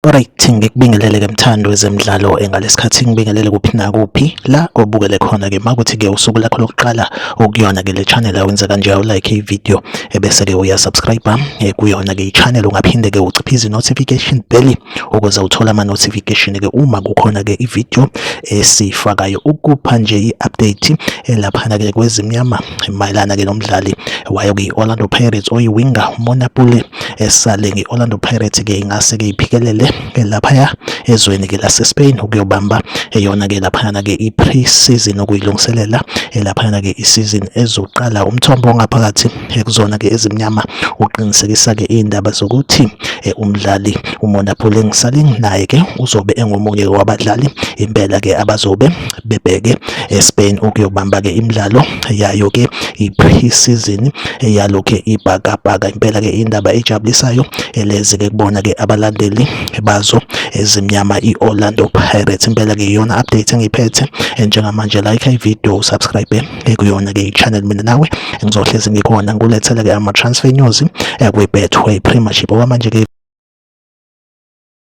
Alright, ngikubingelele ke mthandi wezemidlalo ngalesikhathi ngibingelele kuphi nakuphi la obukele khona ke makuthi ke usuku lakho lokuqala ukuyona ke le channel awenze kanje awulike i-video ebese ke uyasubscribe kuyona ke i-channel ungaphinde ke uciphize i-notification bell ukuze uthole ama-notification ke uma kukhona ke i-video esiyifakayo ukupha nje i-update laphana ke kwezimnyama mayelana ke nomdlali wayo ke i-Orlando Pirates oyiwinga uMonnapule Saleng. I-Orlando Pirates ke ingase ke iphikelele laphaya ezweni ke lase-Spain ukuyobamba eyona ke laphayana ke i-pre-season okuyilungiselela laphayana ke i-season ezoqala. Umthombo ongaphakathi kuzona ke ezimnyama uqinisekisa ke iy'ndaba zokuthi umdlali uMonnapule Saleng naye ke uzobe engomunye wabadlali impela ke abazobe bebheke eSpain ukuyobamba ke imidlalo yayo ke i-pre-season yalokhu ibhakabhaka. Impela ke indaba ejabulisayo elezi ke kubona ke abalandeli bazo ezimnyama i-Orlando Pirates. Impela ke iyona update engiyiphethe njengamanje. Like i-video, subscribe kuyona ke i-channel, mina nawe ngizohlezi ngikhona ngikulethele ke ama-transfer news kwi-Betway Premiership. Okwamanje ke